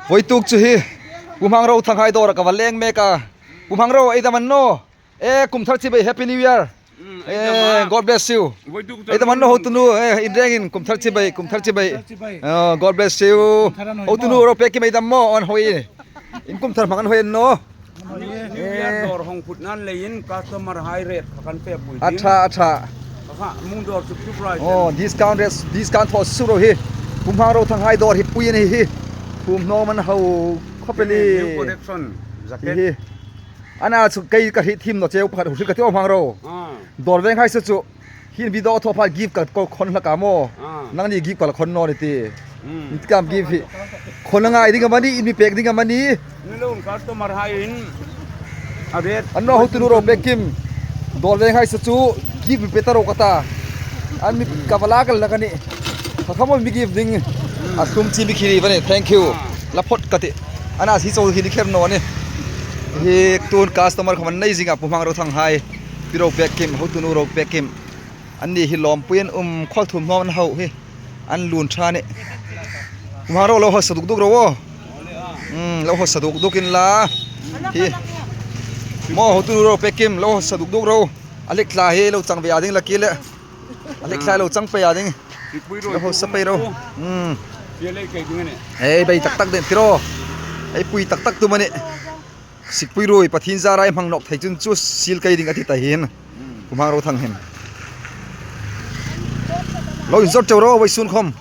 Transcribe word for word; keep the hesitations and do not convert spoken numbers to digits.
Voituk chu hi Pu Hmangro Thanghai dawra ka va leng mek a. Pu Hmangro, ei dam an naw. Eh, kum thar chibai, Happy New Year. Mm, ei dam a. Eh, God bless you. Voituk chu ei dam an naw, hotunu, eh, in rengin kum thar chibai, kum thar chibai. Kum thar chibai. Oh, God bless you. Kum thar an hoi maw? Hotunu Ropekkim ei dam maw, an hoi. In kum thar hmang an hoi an naw. New Year dawr hung phut nan leiin customer hai rate kha kan pek pui ding. A ṭha, a ṭha. Kha, mung dawr chu price. Oh, discount rate, discount thaw su ro hi. Pu Hmangro Thanghai dawr hi pui a ni hi. Pu Hmangro man hau khop a ni. New collection jacket. Hi hi. Ana chu kei ka hriet thiem naw cheu pakhat hung hril ka ti, Hmangro. Ah. Dawr veng hai se chu. Hin video thaw pha gift ka ko khon hlak a maw. Ah. Nangni gift ka la khon naw ni ti. Hmm. Intikam gift hi. Khon a ngai ding amanih, in mi pek ding amanih. Ni lo customer hai in. A rate. An naw, hotunu Ropekkim. Dawr veng hai se chu gift mi pe ta ro ka ta. An mi ka va la kal hlak a nih. Kha kha maw mi gift ding. Hmm. A hlum chi mi khi ri va ni. Thank you. Ah. La phot ka ti. Ana si chau hi ni kher naw ni. Hi tun customer khawm an nei zing a, Pu Hmangro Thanghai. Pi Ropekkim, hotunu Ropekkim. Anni hi lawmpui an um khawm, thum hnawm an hau hi. An lun ṭha a nih. Pu Hmangro lo hawsa duk duk ro aw. Hmm, lo hawsa duk duk inla. Hi. Maw, hotunu Ropekkim, lo hawsa duk duk ro. A lek tla hi lo chang ve a ding la ki le. A lek tla lo chang pei a ding. Lo hawsa pei ro. Hmm. Ei bei tak tak den ti ro. Ei pui tak tak tu mani. Sikpui ruoi, Pathien zara ei hmang nawk thei chun chu sil kei ding a ti ta hin. Hmm. Pu Hmangro Thang hin. Lo inzawt cheu ro, vawisun khawm.